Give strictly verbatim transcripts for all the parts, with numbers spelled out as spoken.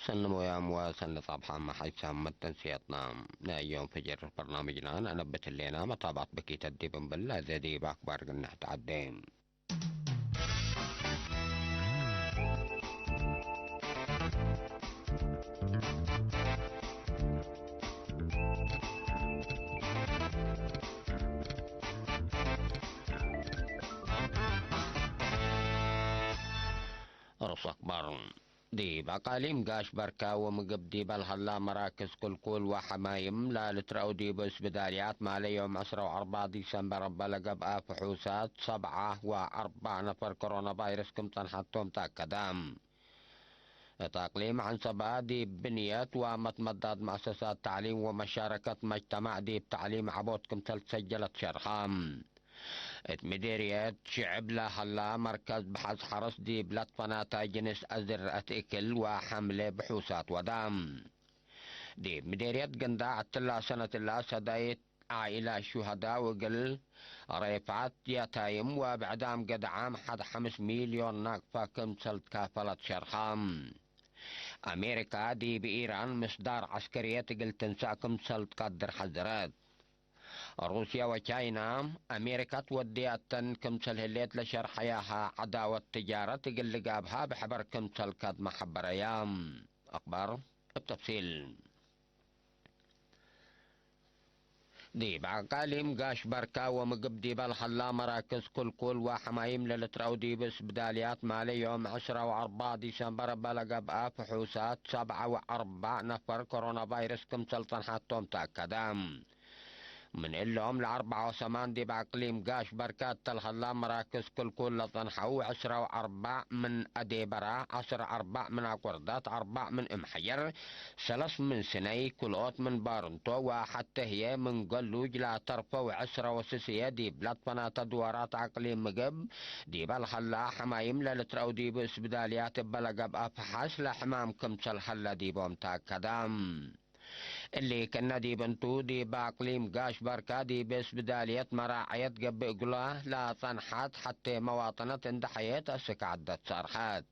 ሰኒ ሞያም ወሰኒ ጸብሐ መሓይሳም መተንስየትና። ናይ ዮም ፍጅር በርናምጅና ነአነብት ህሌና፣ መታብዐት በኪት ዲብ እምብል ለዘ ዲብ አክባር ግንሕ ተዐዴ። ርኡስ አክባር። ዲብ አቃሊም ጋሽ በርካ ወምግብ ዲበ ለሀላ መራክዝ ክልኩል ወሐማይም ለልትረአው ዲብ እስብዳልያት ማለ ዮም ዕስራ ወአርበዕ ዲሰምበር እበ ለገብአ ፍሑሳት ሰብዓ ወአርበዕ ነፈር ኮሮና ቫይረስ ክም ጸንሐቶም ተአከደ። እት አቅሊም ዐንሰበ ዲብ ብንየት ወመትመዳድ መአሰሳት ተዕሊም ወመሻረከት መጅተማዕ ዲብ ተዕሊም ዐቦት ክምሰል ትሰጀለት ሸርሐ። እት ምዴርየት ሽዕብ ለሀላ መርከዝ ብሐጽ ሐረስ ዲብ ለትፈናተ ጅንስ አዝርአት እክል ወሐምሌ ብሑሳት ወደ። ዲብ ምዴርየት ገንዳዕ እትላ ሰነት እላ ሰዳይት ዓኢላ ሹሀዳእ እግል ሬፋት የታይም ወብዕዳም ገድዓም ሐድ ሐምስ ሚልዮን ናቅፋ ክምሰል ትካፈለት ሸርሐ። አሜሪካ ዲብ ኢራን ምስዳር ዐስከርየት እግል ትንሰእ ክምሰል ትቀድር ሐዘረት። ሩስያ ወቻይና፣ አሜሪካ ትወድያተን ክምሰል ህሌት ለሸርሐያሀ ዐዳወት ትጃረት እግል ልጋብሃ ብሕበር ክምሰል ከድመ ሐበረያ። አክባር እብ ተፍሲል። ዲብ አቃሊም ጋሽ በርካ ወምግብ ዲበ ለሀላ መራክዝ ክልኩል ወሐማይም ለልትረአው ዲብ እስብዳልያት ማለ ዮም ዕስራ ወአርበዕ ዲሰምበር እበ ለገብአ ፍሑሳት ሰብዓ ወአርበዕ ነፈር ኮሮና ቫይረስ ክምሰል ጸንሐቶም ተአከደ። ምን እሎም ለአርበዓ ወሰማን ዲብ አቅሊም ጋሽ በርካ እተ ለሀላ መራክዝ ክልኩል ለጸንሐው፣ ዕስራ ወአርበዕ ምን አዴበራ፣ ዐስር አርበዕ ምን አቆርዳት፣ አርበዕ ምን እምሐየር፣ ሰለስ ምን ስነይ፣ ክልኦት ምን ባርንቶ ወሐቴ ህዬ ምን ገሉጅ ለአተርፈው ዕስራ ወስስ ህዬ ዲብ ለትፈናተ ድዋራት አቅሊም ምግብ ዲበ ለሀላ ሐማይም ለልትረአው ዲብ እስብዳልያት እበ ለገብአ ፈሐስ ለሕማም ክምሰል ሀለ ዲቦም ተአከደ። እሊ ክእነ ዲብ እንቱ፣ ዲብ አቅሊም ጋሽ በርካ ዲብ እስብዳልየት መራዐየት ገብእ እግላ ለጸንሐት ሐቴ መዋጥነት እንዴ ሐየት አስክ ዐደት ሰርሐት።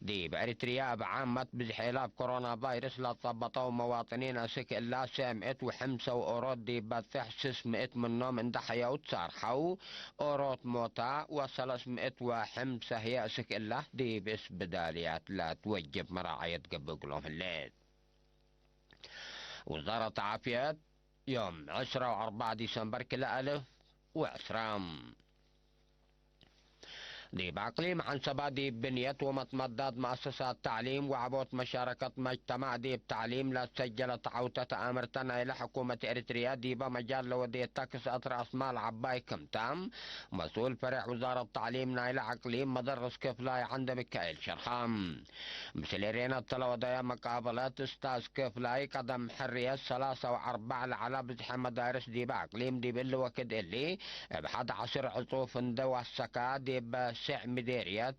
ዲብ ኤሪትርያ እብ ዓመት ብዝሕ ኤላፍ ኮሮና ቫይረስ ለጸበጠው መዋጥኒን አስክ እላ ሰ ምእት ወሐምሰ ወኦሮት ዲብ በጽሕ ስስ ምእት ምኖም እንዴ ሐየው ትሳርሐው፣ ኦሮት ሞታ ወሰለስ ምእት ወሐምሰ ህዬ አስክ እላ ዲብ እስብዳልያት ለትወጅብ መራዐየት ገብእ እግሎም ህሌት። ውዛረት ዓፍየት ዮም ዕስራ ወአርበዕ ዲሰምበር ክልኤ አልፍ ወዕስራ። ዲብ አቅሊም ዐንሰባ ዲብ ብንየት ወመትመዳድ መአሰሳት ተዕሊም ወዐቦት መሻረከት መጅተማዕ ዲብ ተዕሊም ለትሰጀለት ዐውተት አምርተ ናይለ ሕኩመት ኤሪትርያ ዲበ መጃል ለወዴተ ክስአት ረአስማል ዐባይ ክምተ፣ መስኡል ፈሬዕ ውዛረት ተዕሊም ናይለ አቅሊም መደርስ ክፍላይ ዐንደ ሚካኤል ሸርሐ። ምስል ኤሬና እተ ለወደየ መቃበለት፣ እስታዝ ክፍላይ ቀደም ሕርየት ሰላሳ ወአርበዕ ለዐለ ብዝሐ መዳርስ ዲበ አቅሊም ዲብ እሊ ወክድ እሊ እብ ሐድ ዐስር ዕጹፍ እንዴ ወሰከ፣ ዲብ ሰዕ ምዴርየት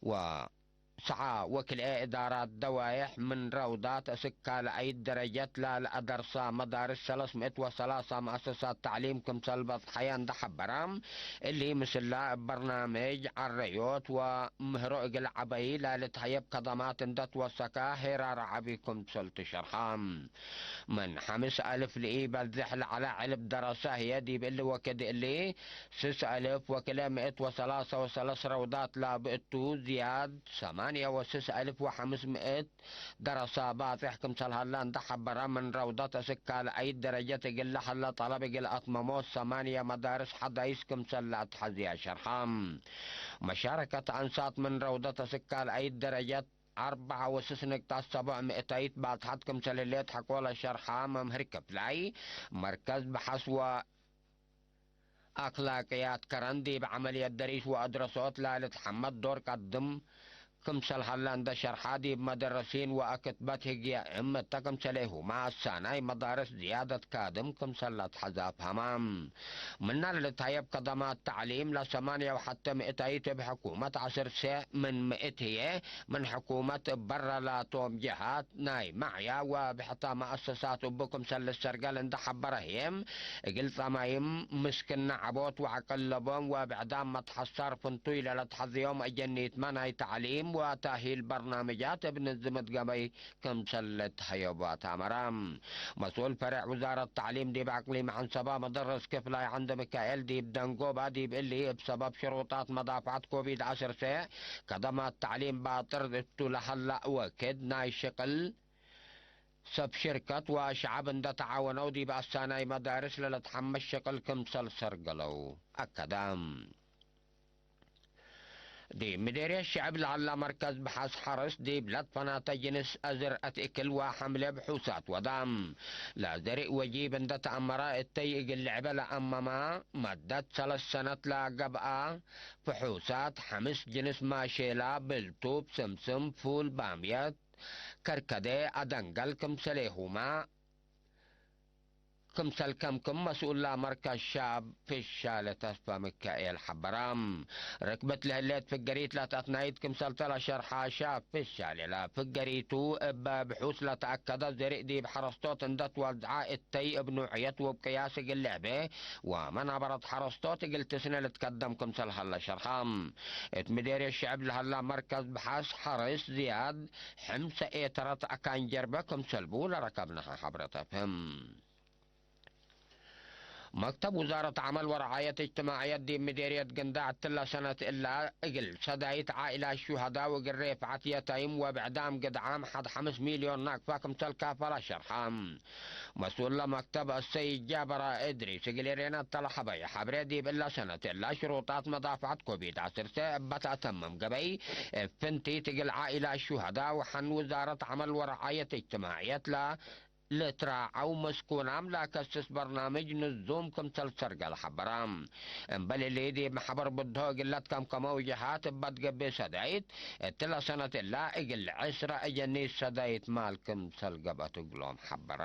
ወሰዓ ወክልኤ እዳራት ደዋይሕ ምን ረውዳት እስክ ካልአይት ደረጀት ለለአደርሳ መዳርስ ሰለስ ምእት ወሰላሳ መአሰሳት ተዕሊም ክምሰል በጽሐየ እንዴ ሐበረ፣ እሊ ምስላ እብ በርናምጅ ዐረዮት ወምህሮ እግል ዐበይ ለልትሀየብ ከደማት እንዴ ትወሰከ ሄራር ዐቢ ክምሰል ትሸርሐ። ምን ሐምስ አልፍ ለኢበዝሕ ለዐለ ዕልብ ደረሰ ህዬ ዲብ እሊ ወክድ እሊ ስስ አልፍ ወክልኤ ምእት ወሰላሳ ወሰለስ ረውዳት ላብእቱ ዝያድ ሰማንየ ወስስ አልፍ ወሐምስ ምእት ደረሰ ባጽሕ ክምሰል ሀለ እንዴ ሐበረ፣ ምን ረውዳት እስክ ካልአይት ደረጀት እግል ለሀለ ጠለብ እግል አትመሞ ሰማንየ መዳርስ ሐዳይስ ክምሰል ለአትሐዝየ ሸርሐ። መሻረከት አንሳት ምን ረውዳት እስክ ካልአይት ደረጀት አርበዓ ወስስ ንቅጣት ሰቡዕ ምእታይት ባጽሐት ክምሰል ህሌት ሐቆለ ሸርሐ መምህር ክፍላይ መርከዝ በሐስ ወ አክላቅያት ከረን ዲብ ዐመልየት ደሪስ ወአድረሶት ለልትሐመድ ዶር ቀድም ክምሰል ሀለ እንዴ ሸርሐ፣ ዲብ መደረሲን ወአክትበት ህግየ እም እተ ክምሰሌሁመ አሳናይ መዳርስ ዝያደት ካድም ክምሰል ለትሐዘ አፍሀመ። ምነ ለልትሀየብ ከደማት ተዕሊም ለሰማንየ ወሐቴ ምእታይት እብ ሕኩመት ዐስር ሰ ምን ምእት ህዬ፣ ምን ሕኩመት እብ በረ ላቶም ጀሃት ናይ መዕያ ወብሕተ መአሰሳት እቡ ክምሰል ልሰርገል እንዴ ሐበረ ህዬ፣ እግል ጸማይም ምስክነ ዐቦት ወዐቅል ለቦም ወብዕዳም መትሐሳር ፍንቱይ ለለትሐዝዮም አጀኒትመ ናይ ተዕሊም ወታሂል በርናምጃት እብ ንዝምት ገበይ ክምሰል ልትሀየቡ አትአመረ። መስኡል ፈሬዕ ውዛረት ተዕሊም ዲብ አቅሊም ዐንሰበ መደርስ ክፍላይ ዐንደ-ሚካኤል ዲብ ደንጎባ ዲብ እሊ፣ እብ ሰበብ ሽሩጣት መዳፍዐት ኮቪድ ዐሰርተ፣ ከደማት ተዕሊም ባጥር እቱ ለሀላ ወክድ ናይ ሽቅል ሰብ ሽርከት ወሸዐብ እንደ ተዓወነው ዲብ አሳናይ መዳርስ ለለትሐመስ ሽቅል ክምሰል ሰርገለው አከደ። ዲብ ምዴርየት ሽዕብ ለሀላ መርከዝ ብሐስ ሐርስ ዲብ ለትፈናተ ጅንስ አዝርዐት እክል ወሐምሌ ብሑሳት ወደ። ለዘርእ ወጂብ እንደ ተአመረ እተይ እግል ልዕበ ለአመመ መደት ሰለስ ሰነት ለገብአ ፍሑሳት ሐምስ ጅንስ ማሼላ፣ ብልቱብ፣ ስምስም፣ ፉል፣ ባምየት፣ ከርከዴ፣ አደንገል ክምሰሌሁመ ክምሰል ከምክም መስኡል ለመርከዝ ሻብ ፍሻለ ተስፈ ሚካኤል ሐበረ። ርክብት ለህሌት ፍገሪት ለተአትናይት ክምሰልተ ለሸርሐ ሻብ ፍሻሌ ለፍገሪቱ እበ ብሑስ ለተአከደ ዘርእ ዲብ ሐረስቶት እንደ ትወዝዐ እተይ እብ ኑዕየት ወእብ ቅያስ እግል ልዕቤ ወመናበረት ሐረስቶት እግል ትስነ ልትከደም ክምሰል ሀለ ሸርሐ። እት ምዴርየት ሽዕብ ለሀላ መርከዝ ብሐስ ሐርስ ዝያድ ሕምሰ ኤተረት አካን ጀርበ ክምሰል ቡ ለረከብነሐ ሐብረት አፍህም። መክተብ ውዛረት ዐመል ወረዓየት እጅትማዕየት ዲብ ምዴርየት ግንዳዕ እትለ ሰነት እላ እግል ሰዳይት ዓኢላት ሹሀዳ ወእግል ሬፍዐት የታይም ወብዕዳም ግድዓም ሐድ ሐምስ ሚልዮን ናቅፋ ክምሰል ካፈላ ሸርሐ። መስኡል ለመክተብ አሰይድ ጃበራ እድሪስ እግል ኤሬና እተ ለሐበየ ሐብሬ ዲብ እለ ሰነት እላ ሽሩጣት መዳፍዐት ኮቪድ ዐስርተ እበ ተአተምም ገበይ እብ ፍንቲት እግል ዓኢላት ሹሀዳ ወሐን ውዛረት ዐመል ወረዓየት እጅትማዕየት ለ ልትራዐው መስኩናም ለአከስስ በርናምጅ ንዙም ክምሰል ሰርገል ሐበረ። እምበል እሊ ዲብ መሕበር ብድሆ እግል ለትከምከመው ጀሃት እበ ትገብእ ሰዳይት እትለ ሰነት እላ እግል ዕስረ አጀኒስ ሰዳይት ማል ክምሰል ገብአት እግሎም ሐበረ።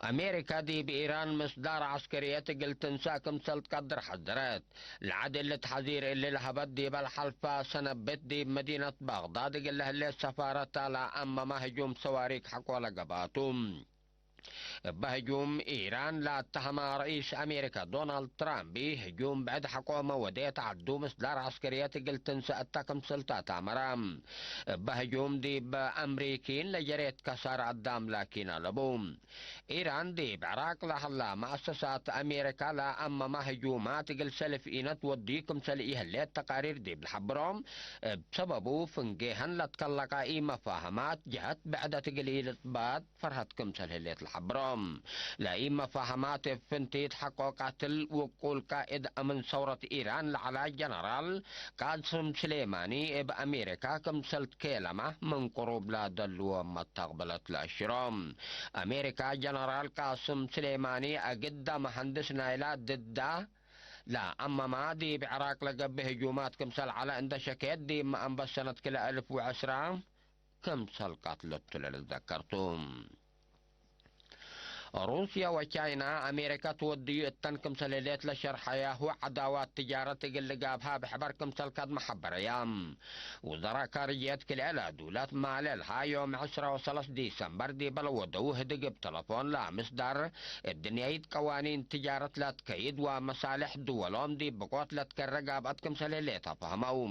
አሜሪካ ዲብ ኢራን ምስዳር ዐስከርየት እግል ትንሰእ ክምሰል ትቀድር ሐዘረት። ለዐድ እሊ ተሐዚር እሊ ለሀበት ዲበ ለሐልፈ ሰነብት ዲብ መዲነት ባግዳድ እግል ለህሌት ሰፋረተ ለአመመ ህጁም ሰዋሪክ ሐቆ ለገብአቱ። እበ ህጁም ኢራን ለአተሀመ ረኢስ አሜሪካ ዶናልድ ትራምፕ፣ ህጁም ብዕድ ሐቆ መወዴት ዐዱ ምስዳር ዐስከርየት እግል ትንሰእ እተ ክምሰልተ ተአመረ። እበ ህጁም ዲብ አምሪኪን ለጀሬት ከሳር አዳም ላኪን አለቡ። ኢራን ዲብ ዕራቅ ለሀላ መአሰሳት አሜሪካ ለአመመ ህጁማት እግል ሰልፍ ኢነት ወድዩ ክምሰል ኢህሌት ተቃሪር ዲብ ለሐብሮም፣ እብ ሰበቡ ፍንጌሀን ለትከለቀ ኢመፋህማት ጀሀት ብዕደት እግል ኢልጥባጥ ፈርሀት ክምሰል ህሌት ለሐብሮም። ለኢመፋህማት እብ ፍንቲት ሐቆ ቃትል ውቁል ቃእድ አምን ሰውረት ኢራን ለዐላ ጀነራል ቃስም ስሌማኒ እብ አሜሪካ ክምሰል ትኬለመ ምን ቅሩብ ለደልዎ መተቅብለት ለአሽሮ። አሜሪካ ጀነራል ቃስም ስሌማኒ አግደ መሐንድስ ናይላ ድዳ ለአመማ ዲብ ዕራቅ ለገብእ ህጁማት ክምሰል ዐለ እንደ ሸኬት ዲብ መአንበት ሰነት ክልኤ አልፍ ወዐስራ ክምሰል ቀትለቱ ለልትዘከር ቱ። ሩስያ ወቻይና አሜሪካ ትወድዩ እተን ክምሰል ህሌት ለሸርሐያሁ ዐዳዋት ትጃረት እግል ልጋብሃ ብሕበር ክምሰል ከድመ ሐበረያ። ውዘራእ ካርጅየት ክልኤ ለዱለት ማሌ ለሀ ዮም ዕስራ ወሰለስ ዲሰምበር ዲበ ለወደው ህድግ እብ ተለፎን ለአምስዳር እድንያይት ቀዋኒን ትጃረት ለትከይድ ወመሳልሕ ድወሎም ዲብ ብቆት ለትከረ ጋብአት ክምሰል ህሌት አፍሀመው።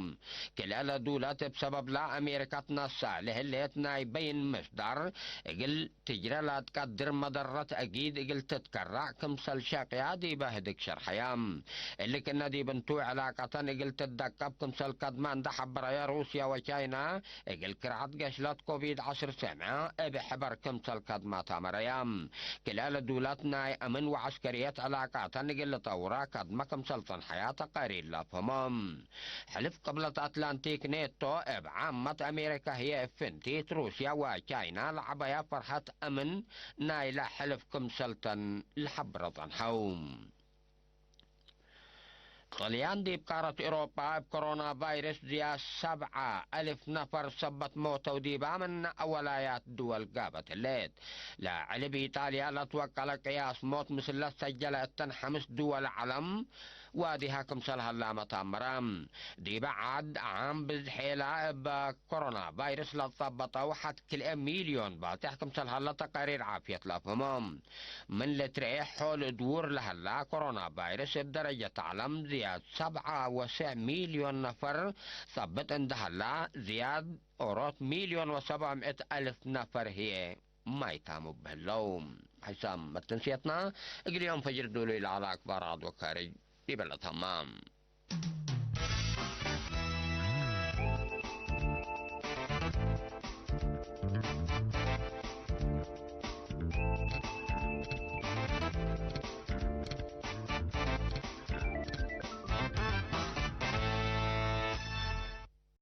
ክልኤ ለዱለት እብ ሰበብ ለአሜሪካ ትነሰእ ለህሌት ናይ በይን ምስዳር እግል ትጅረ ለትቀድር መደረት አጊድ እግል ትትከራዕ ክምሰል ሸቅያ ዲበ ህድግ ሸርሐያ። እሊ ክእነ ዲብ እንቱ ዕላቀተን እግል ትደቀብ ክምሰል ከድመ እንደ ሐበረየ ሩስያ ወቻይና እግል ክርዐት ገሽለት ኮቪድ ዐስር ሰምዐ እብ ሕበር ክምሰል ከድመ ታመረያ። ክልኤ ለዱለት ናይ አምን ወዐስከርየት ዕላቃተን እግል ልጠውረ ከድመ ክምሰል ጸንሐያ ተቃሪር ለአፍህሞ። ሕልፍ ቅብለት አትላንቲክ ኔቶ እብ ዓመት አሜሪካ ህዬ እብ ፍንቲት ሩስያ ወቻይና ለዐበያ ፈርሀት አምን ናይለ ሕልፍ ክምሰልተን ለሐብረ ጸንሐው። ጥልያን ዲብ ቃረት ኤውሮጳ እብ ኮሮና ቫይረስ ዝያድ ሰብዐ አልፍ ነፈር ሰበት ሞተው ዲባ ምነ አወላያት ድወል ጋበት ህሌት። ለዕልብ ኢጣልያ ለትወቀለ ቅያስ ሞት ምስል ለሰጀለ እተን ሐምስ ድወል ዐለም ዋዲሃ ክምሰል ሀላ መታመረ። ዲበ ዓድ ዓም ብዝሔላ እበ ኮሮና ቫይረስ ለጸበጠው ሐድ ክልኤ ሚልዮን ባጽሕ ክምሰል ሀለ ተቃሪር ዓፍየት ለአፍህሞ። ምን ልትርኤ ሖል እድውር ለሀላ ኮሮና ቫይረስ እብ ደረጀት ዐለም ዝያድ ሰብዓ ወስዕ ሚልዮን ነፈር ጸብጥ እንደ ሀላ፣ ዝያድ ኦሮት ሚልዮን ወሰብዓ ምእት አልፍ ነፈር ህዬ ማይታም እብ ህለው። ሕሳም መትንስየትና እግል ዮም ፈጅር ዱሉይ ለዐለ አክባር ዐድ ወካርጅ ዲበ ለተማም።